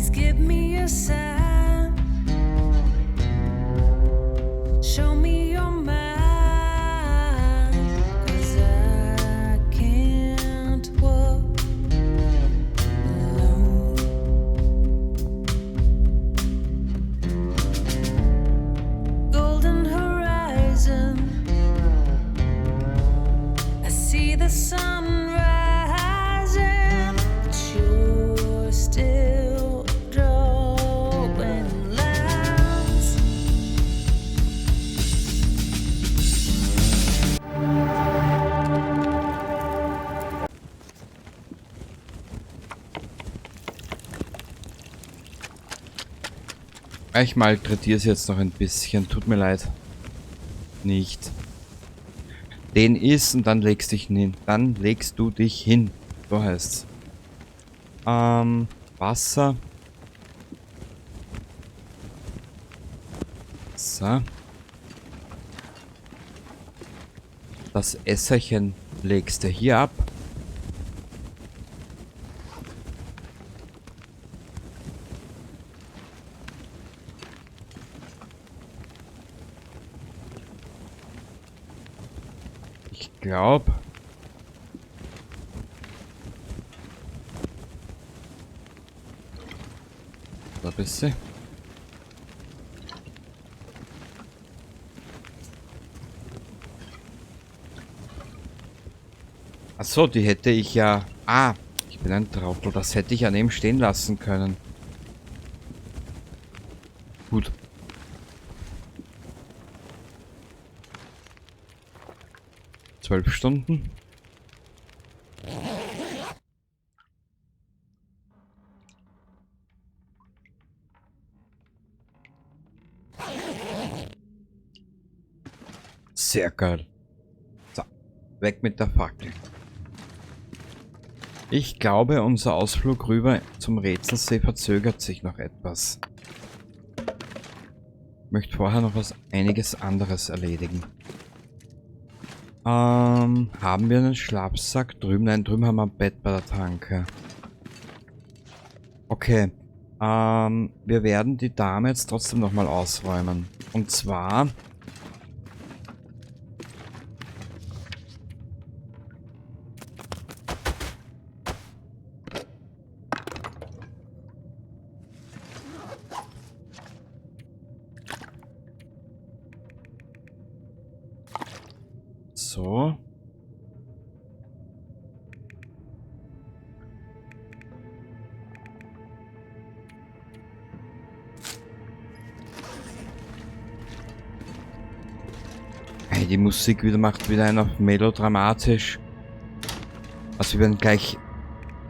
Please give me a sign. Show me your mind. 'Cause I can't walk alone. Golden horizon. I see the sun rising, but you're still drawing lines. Ich malträtiere sie jetzt noch ein bisschen. Tut mir leid. Nicht. Den isst und dann legst dich hin. Dann legst du dich hin. So heißt's. Wasser. So. Das Esserchen legst du hier ab. Ich glaub. Da bist du. Ach so, die hätte ich ja... Ah, ich bin ein Trottel. Das hätte ich ja neben stehen lassen können. Gut. 12 Stunden. Sehr geil. So, weg mit der Fackel. Ich glaube, unser Ausflug rüber zum Rätselsee verzögert sich noch etwas. Ich möchte vorher noch einiges anderes erledigen. Haben wir einen Schlafsack drüben? Nein, drüben haben wir ein Bett bei der Tanke. Okay. Wir werden die Dame jetzt trotzdem nochmal ausräumen. Und zwar... So. Hey, die Musik wieder macht wieder einen auf melodramatisch. Also wenn gleich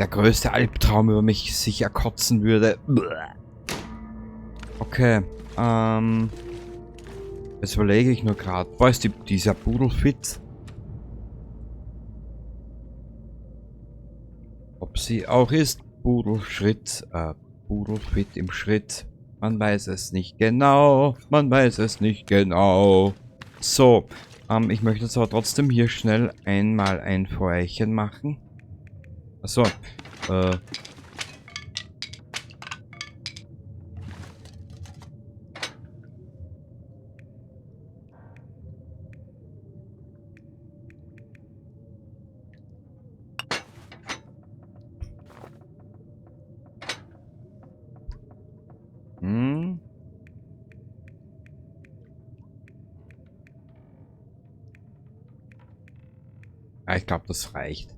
der größte Albtraum über mich sich erkotzen würde. Okay, jetzt überlege ich nur grad. Boah, ist dieser Pudel fit? Ob sie auch ist? Pudelschritt, Pudelfit im Schritt. Man weiß es nicht genau. Man weiß es nicht genau. So, ich möchte jetzt aber trotzdem hier schnell einmal ein Feuerchen machen. Achso, Ja, ich glaub, das reicht.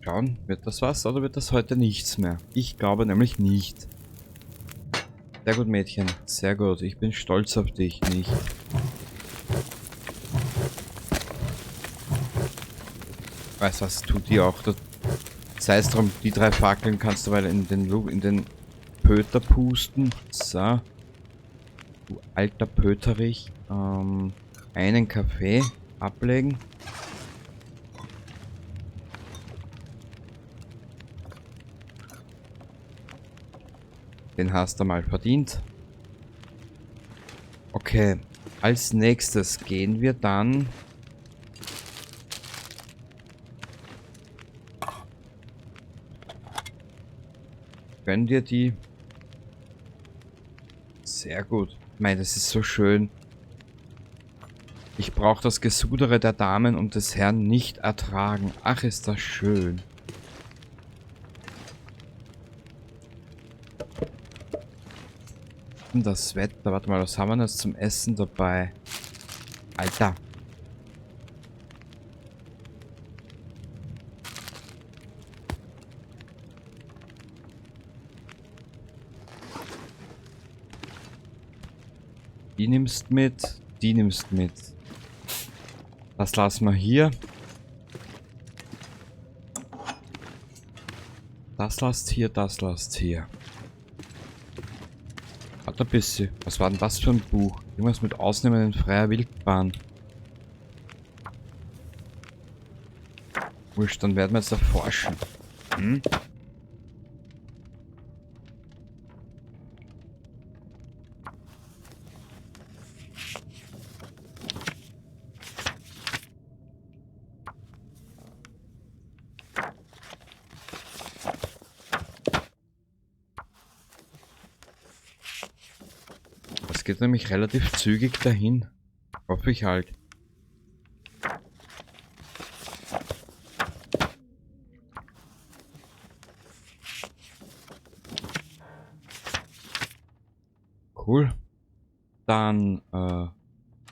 Schauen, wird das was oder wird das heute nichts mehr? Ich glaube nämlich nicht. Sehr gut, Mädchen. Sehr gut. Ich bin stolz auf dich, nicht? Weißt du was, tut die auch. Sei es drum, die 3 Fackeln kannst du weil in den Pöter pusten. So. Du alter Pöterich. Einen Kaffee ablegen. Den hast du mal verdient. Okay, als nächstes gehen wir dann... Können wir die... Sehr gut. Ich meine, das ist so schön. Ich brauche das Gesudere der Damen und des Herrn nicht ertragen. Ach, ist das schön. Und das Wetter. Warte mal, was haben wir denn jetzt zum Essen dabei? Alter. Die nimmst mit. Die nimmst mit. Das lassen wir hier. Das lasst hier, das lasst hier. Warte ein bisschen. Was war denn das für ein Buch? Irgendwas mit Ausnehmen in freier Wildbahn. Wurscht, dann werden wir jetzt erforschen. Hm? Das geht nämlich relativ zügig dahin. Hoffe ich halt. Cool. Dann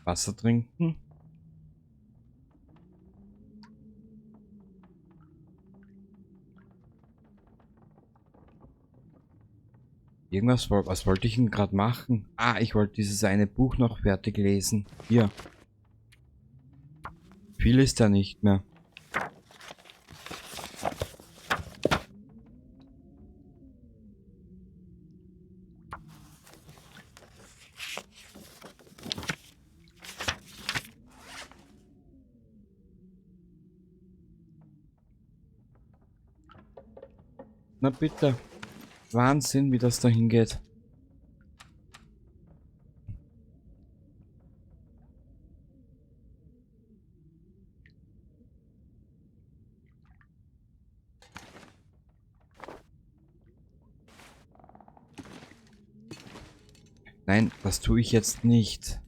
Wasser trinken. Irgendwas, was wollte ich denn grad machen? Ah, ich wollte dieses eine Buch noch fertig lesen. Hier. Viel ist da nicht mehr. Na bitte. Wahnsinn, wie das da hingeht. Nein, das tue ich jetzt nicht.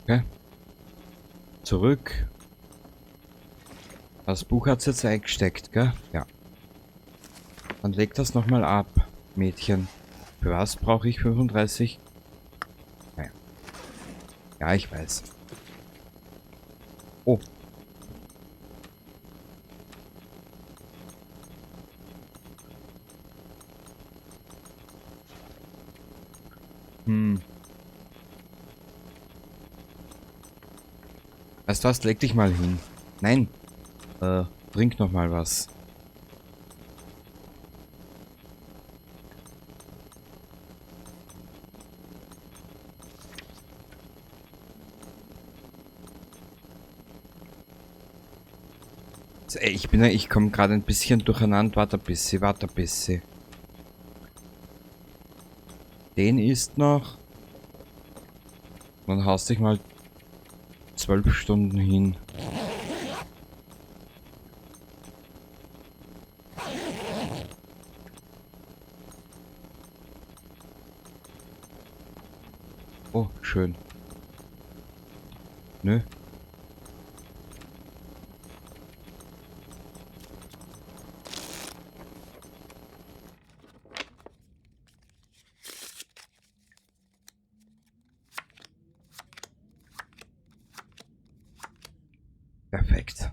Okay. Zurück. Das Buch hat's jetzt eingesteckt, gell? Ja. Dann leg das nochmal ab, Mädchen. Für was brauche ich 35? Naja. Ja, ich weiß. Oh. Weißt du was? Leg dich mal hin. Nein. Trink noch mal was. So, ey, ich komm grad ein bisschen durcheinander. Warte ein bisschen, warte ein bisschen. Den ist noch. Dann haust dich mal 12 Stunden hin. Oh, schön. Nö. Perfekt.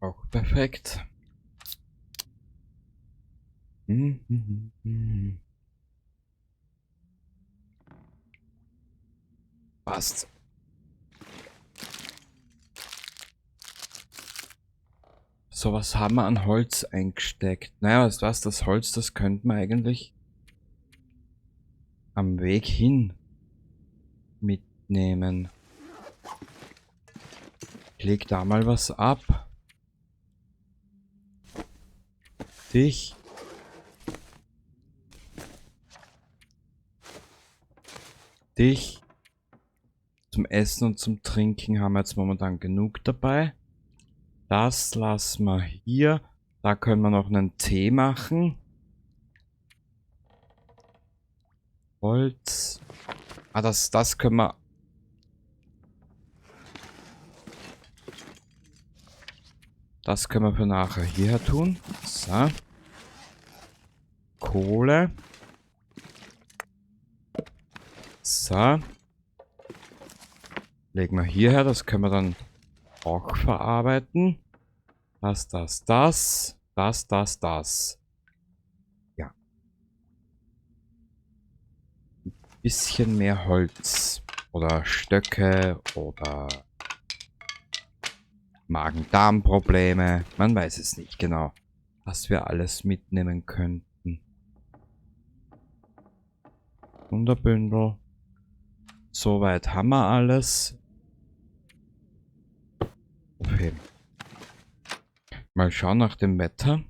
Auch perfekt. Passt. So, was haben wir an Holz eingesteckt? Naja, weißt du was, das Holz, das könnten wir eigentlich am Weg hin mitnehmen. Ich leg da mal was ab. Dich. Dich. Zum Essen und zum Trinken haben wir jetzt momentan genug dabei. Das lassen wir hier. Da können wir noch einen Tee machen. Holz. Ah, das können wir... Das können wir für nachher hierher tun. So. Kohle. So. Legen wir hierher. Das können wir dann auch verarbeiten. Das, das, das. Das, das, das. Ja. Ein bisschen mehr Holz. Oder Stöcke. Oder Magen-Darm-Probleme. Man weiß es nicht genau, was wir alles mitnehmen könnten. Wunderbündel. Soweit haben wir alles. Okay. Mal schauen nach dem Wetter.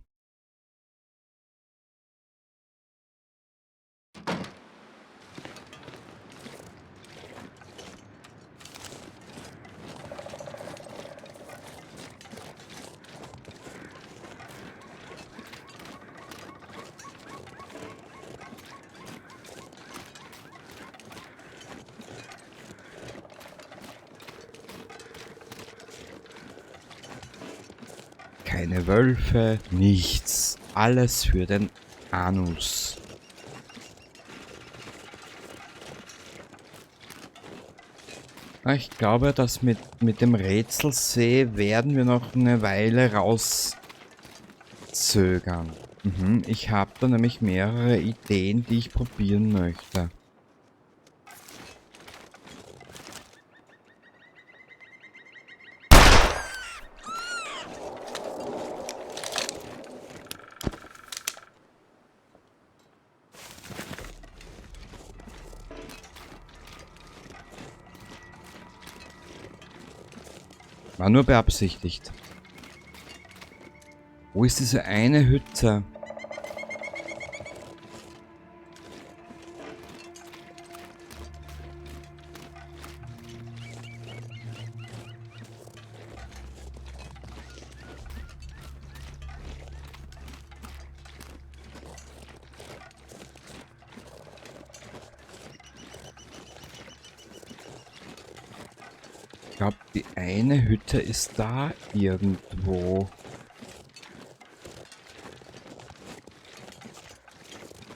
Keine Wölfe, nichts. Alles für den Anus. Ich glaube, dass mit dem Rätselsee werden wir noch eine Weile rauszögern. Ich habe da nämlich mehrere Ideen, die ich probieren möchte. War nur beabsichtigt. Wo ist diese eine Hütte? Ich glaub, die eine Hütte ist da irgendwo.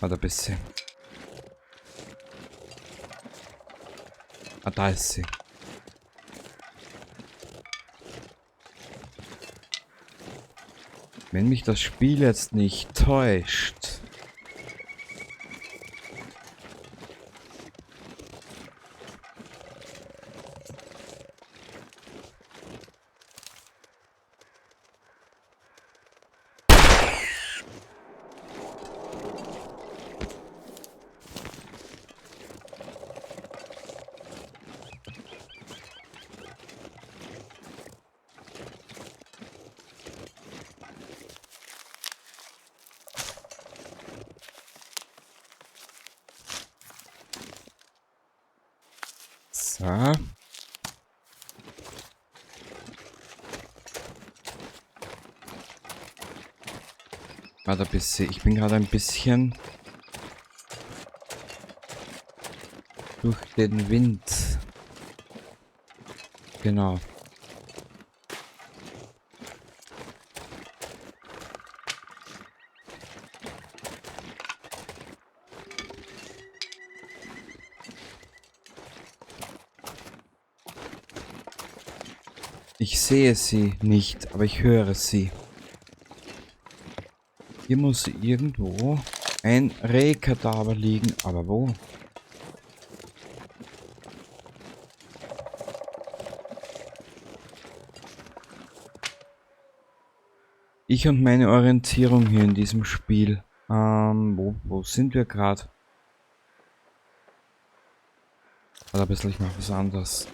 Warte ein bisschen. Ah, da ist sie. Wenn mich das Spiel jetzt nicht täuscht. So. Warte ein bisschen, ich bin gerade ein bisschen durch den Wind. Genau. Ich sehe sie nicht, aber ich höre sie. Hier muss irgendwo ein Rehkadaver liegen, aber wo? Ich und meine Orientierung hier in diesem Spiel. Wo sind wir gerade? Warte ein bisschen, ich mach was anderes.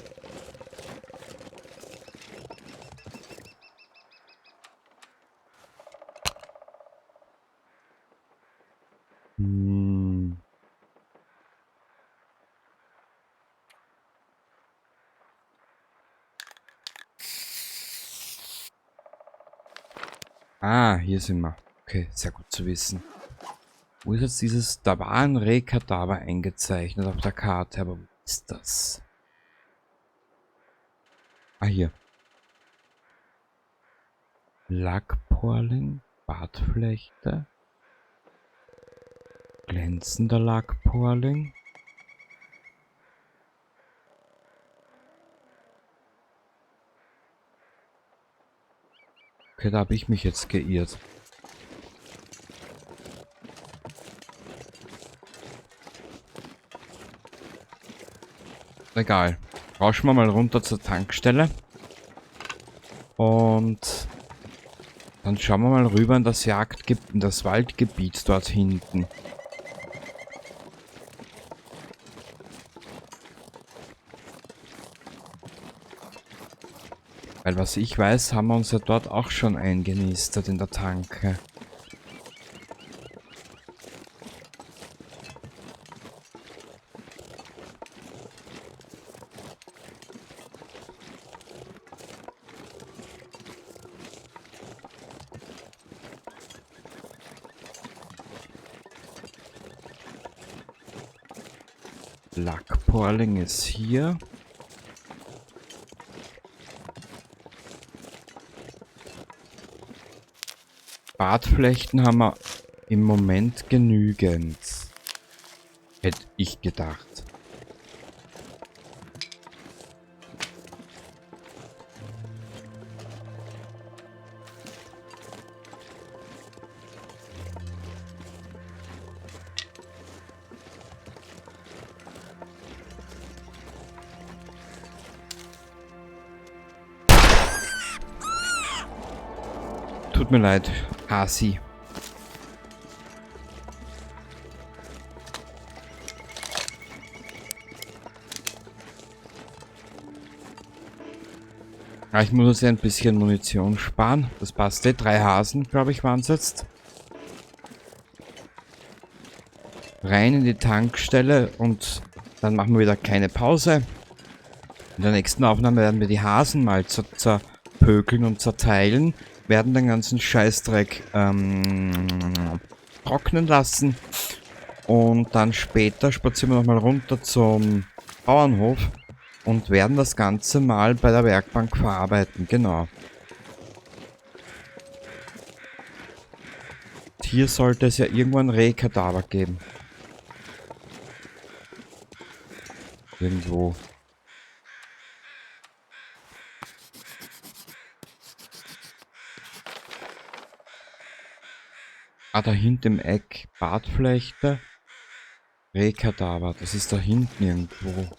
Ah, hier sind wir. Okay, sehr gut zu wissen. Wo ist jetzt dieses... Da war ein Rehkadaver eingezeichnet auf der Karte, aber wo ist das? Ah, hier. Lackporling, Bartflechte. Glänzender Lackporling. Okay, da hab ich mich jetzt geirrt. Egal. Rauschen wir mal runter zur Tankstelle. Und dann schauen wir mal rüber in das Jagdgebiet, in das Waldgebiet dort hinten. Weil was ich weiß, haben wir uns ja dort auch schon eingenistet in der Tanke. Lackporling ist hier. Bartflechten haben wir im Moment genügend. Hätte ich gedacht. Tut mir leid, Hasi. Ja, ich muss jetzt ein bisschen Munition sparen. Das passt eh. 3 Hasen, glaub ich, waren's jetzt. Rein in die Tankstelle und dann machen wir wieder keine Pause. In der nächsten Aufnahme werden wir die Hasen mal zerpökeln und zerteilen. Werden den ganzen Scheißdreck trocknen lassen. Und dann später spazieren wir nochmal runter zum Bauernhof und werden das Ganze mal bei der Werkbank verarbeiten. Genau. Und hier sollte es ja irgendwo ein Rehkadaver geben. Irgendwo. Ah, da hinten im Eck. Bartflechte. Rehkadaver. Das ist da hinten irgendwo.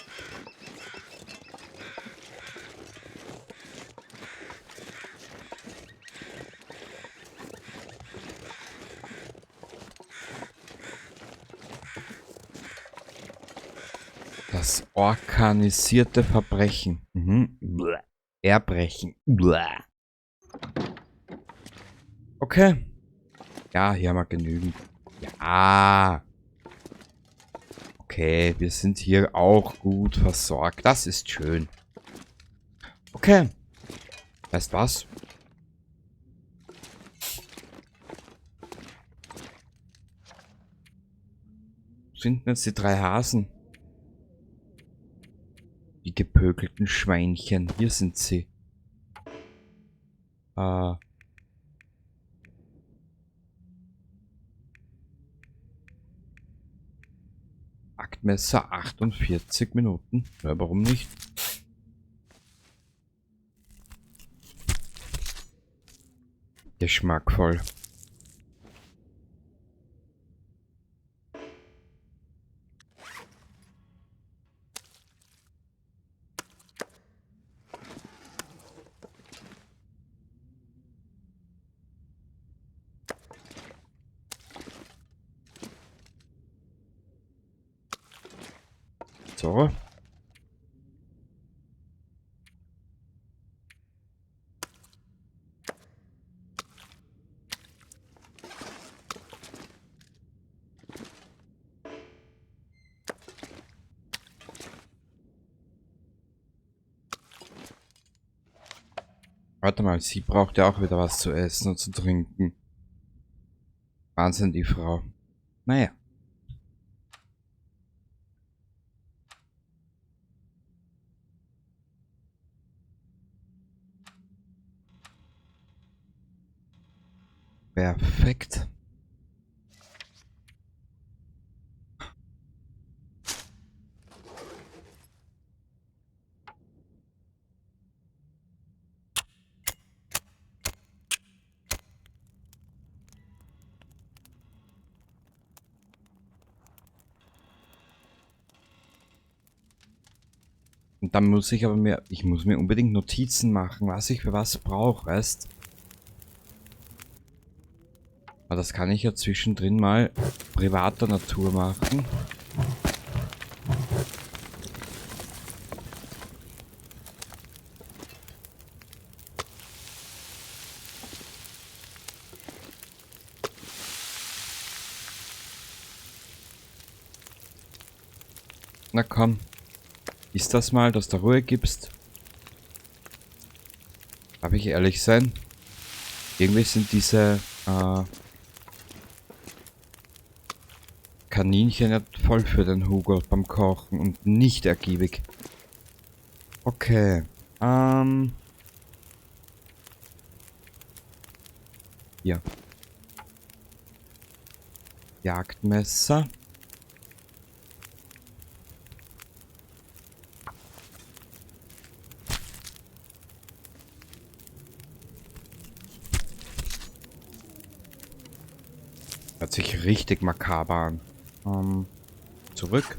Das organisierte Verbrechen. Bläh. Erbrechen. Bläh. Okay. Ja, hier haben wir genügend. Ja. Okay, wir sind hier auch gut versorgt. Das ist schön. Okay. Weißt was? Wo sind denn jetzt die 3 Hasen? Die gepökelten Schweinchen. Hier sind sie. Jagdmesser 48 Minuten. Ja, warum nicht? Geschmackvoll. So. Warte mal, sie braucht ja auch wieder was zu essen und zu trinken. Wahnsinn, die Frau. Naja. Perfekt. Und dann muss ich aber mir, ich muss mir unbedingt Notizen machen, was ich für was brauche, weißt? Aber das kann ich ja zwischendrin mal privater Natur machen. Na komm. Ist das mal, dass du Ruhe gibst? Darf ich ehrlich sein? Irgendwie sind diese Kaninchen ja voll für den Hugo beim Kochen und nicht ergiebig. Okay. Hier. Jagdmesser. Hört sich richtig makaber an. Zurück.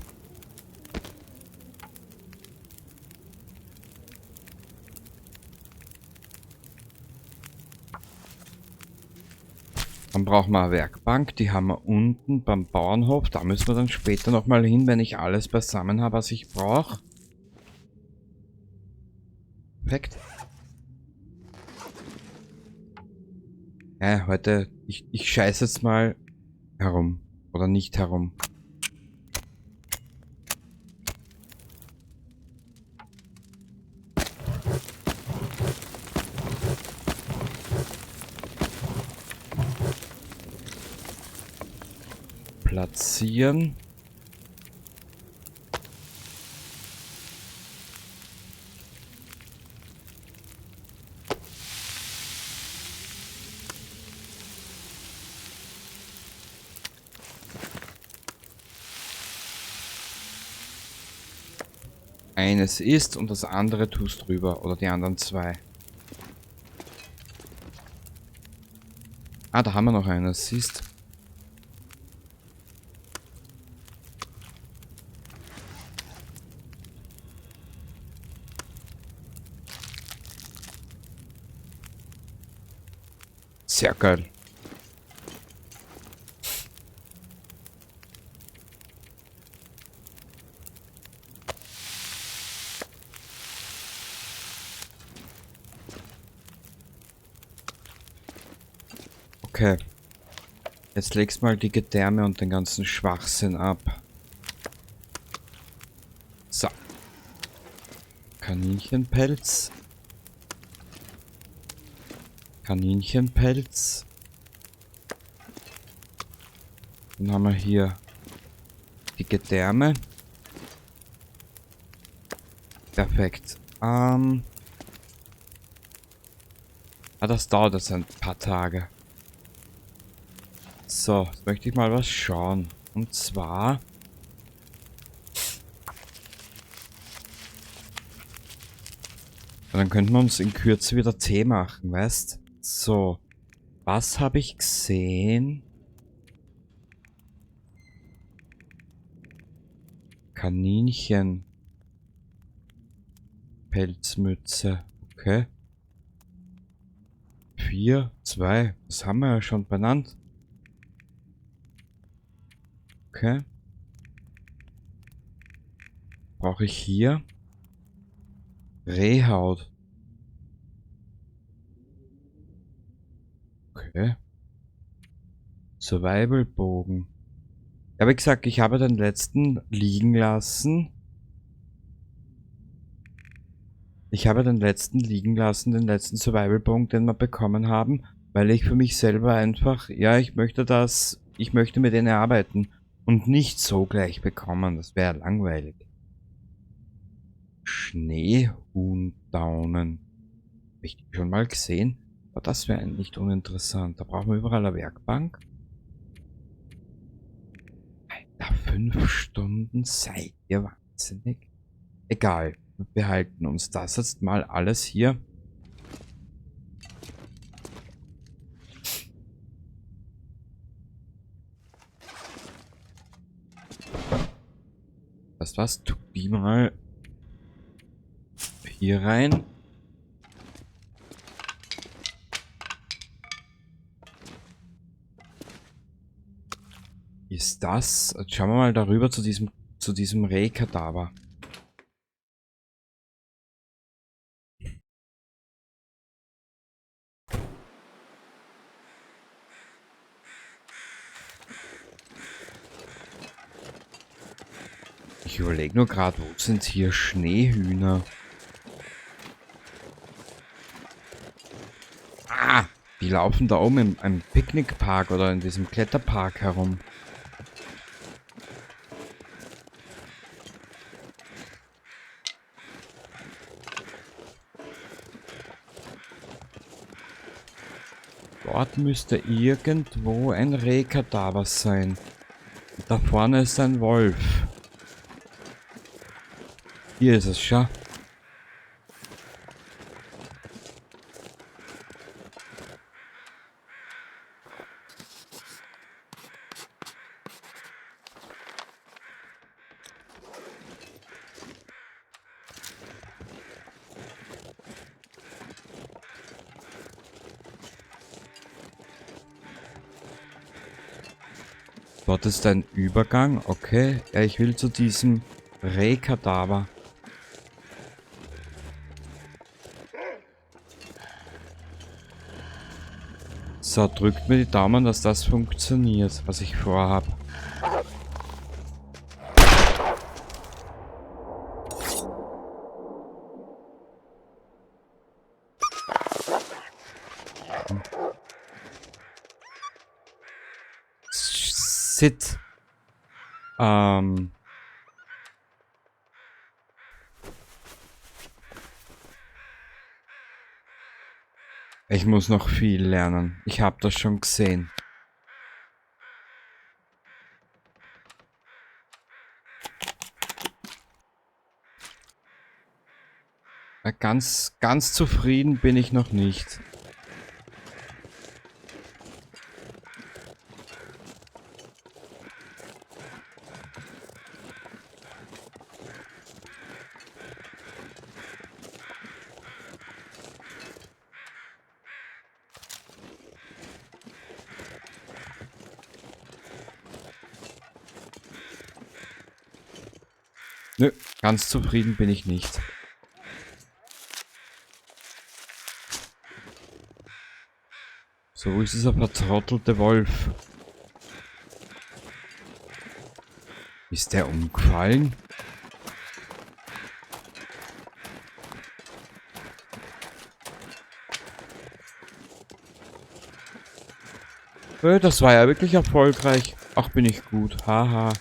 Dann brauchen wir eine Werkbank. Die haben wir unten beim Bauernhof. Da müssen wir dann später nochmal hin, wenn ich alles beisammen habe, was ich brauche. Perfekt. Heute, ich scheiße jetzt mal herum. Oder nicht herum. Platzieren. Eines ist und das andere tust drüber. Oder die anderen zwei. Ah, da haben wir noch eines, siehst. Sehr geil. Okay. Jetzt legst mal die Gedärme und den ganzen Schwachsinn ab. So. Kaninchenpelz. Kaninchenpelz. Dann haben wir hier die Gedärme. Perfekt. Das dauert jetzt ein paar Tage. So, jetzt möchte ich mal was schauen. Und zwar... Dann könnten wir uns in Kürze wieder Tee machen, weißt? So, was habe ich gesehen? Kaninchen. Pelzmütze. Okay. 4, 2. Das haben wir ja schon benannt. Okay. Brauche ich hier? Rehhaut. Okay. Survival-Bogen. Ja, wie gesagt, ich habe den letzten liegen lassen. Ich habe den letzten liegen lassen, den letzten Survival-Bogen, den wir bekommen haben, weil ich für mich selber einfach, ja, ich möchte das, ich möchte mit denen arbeiten und nicht so gleich bekommen, das wäre langweilig. Schneehuhndaunen. Hab ich die schon mal gesehen? Aber das wäre nicht uninteressant. Da brauchen wir überall eine Werkbank. Alter, 5 Stunden, seid ihr wahnsinnig? Egal, wir behalten uns das jetzt mal alles hier. Das war's. Tu die mal hier rein. Ist das? Jetzt schauen wir mal darüber zu diesem Rehkadaver. Ich überleg nur grad, wo sind hier Schneehühner? Ah, die laufen da oben im Picknickpark oder in diesem Kletterpark herum. Dort müsste irgendwo ein Rehkadaver sein. Und da vorne ist ein Wolf. Hier ist es, schau. Dort ist ein Übergang, okay. Ja, ich will zu diesem Rehkadaver. So, drückt mir die Daumen, dass das funktioniert, was ich vorhab. Sit. Ich muss noch viel lernen. Ich hab das schon gesehen. Ja, ganz, ganz zufrieden bin ich noch nicht. Nö, ganz zufrieden bin ich nicht. So, wo ist dieser vertrottelte Wolf? Ist der umgefallen? Das war ja wirklich erfolgreich. Ach, bin ich gut. Haha.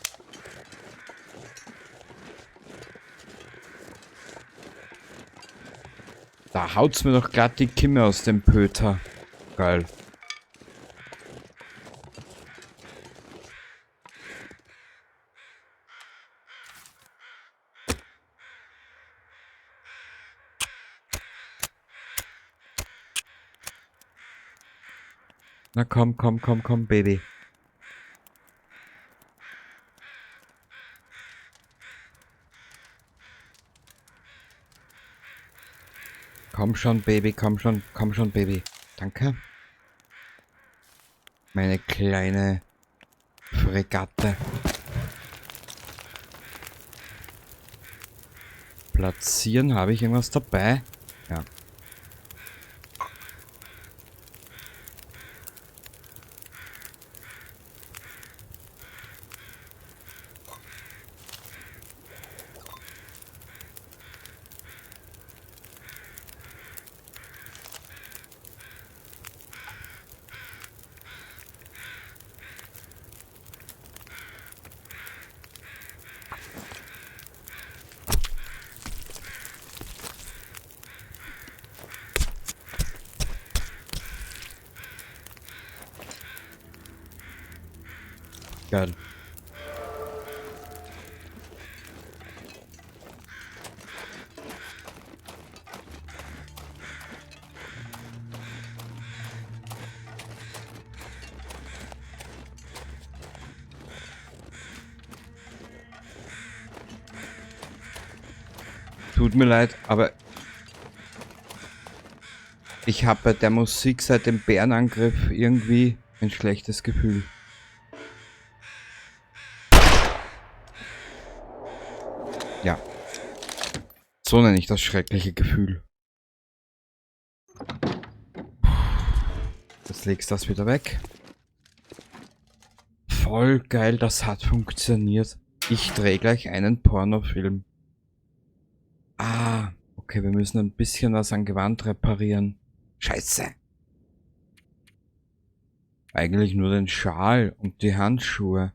Da haut's mir doch glatt die Kimme aus dem Pöter. Geil. Na komm, komm, komm, komm, Baby. Komm schon, Baby, komm schon, komm schon, Baby. Danke. Meine kleine Fregatte. Platzieren. Habe ich irgendwas dabei? Ja. Geil. Tut mir leid, aber ich habe bei der Musik seit dem Bärenangriff irgendwie ein schlechtes Gefühl. Ja. So nenne ich das schreckliche Gefühl. Jetzt legst du das wieder weg. Voll geil, das hat funktioniert. Ich drehe gleich einen Pornofilm. Ah, okay, wir müssen ein bisschen was an Gewand reparieren. Scheiße. Eigentlich nur den Schal und die Handschuhe.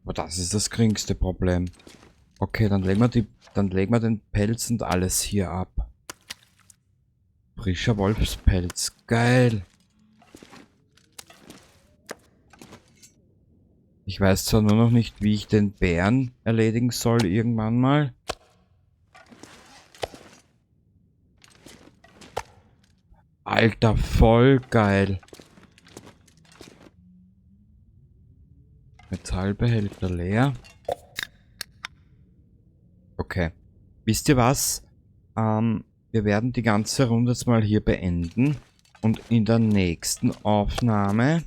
Aber das ist das geringste Problem. Okay, dann legen wir den Pelz und alles hier ab. Frischer Wolfspelz. Geil. Ich weiß zwar nur noch nicht, wie ich den Bären erledigen soll irgendwann mal. Alter, voll geil. Metallbehälter leer. Okay. Wisst ihr was? Wir werden die ganze Runde jetzt mal hier beenden. Und in der nächsten Aufnahme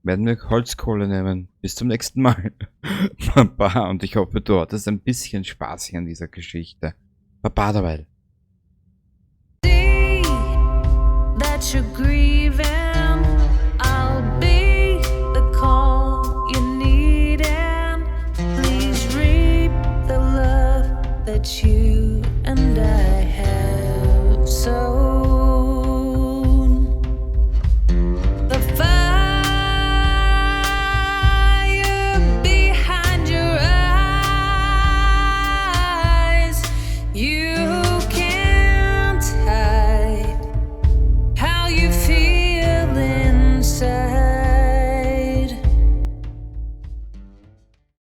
werden wir Holzkohle nehmen. Bis zum nächsten Mal. Baba. Und ich hoffe, du hattest ein bisschen Spaß hier an dieser Geschichte. Baba derweil. That you're grieving, I'll be the call you need, and please reap the love that you and I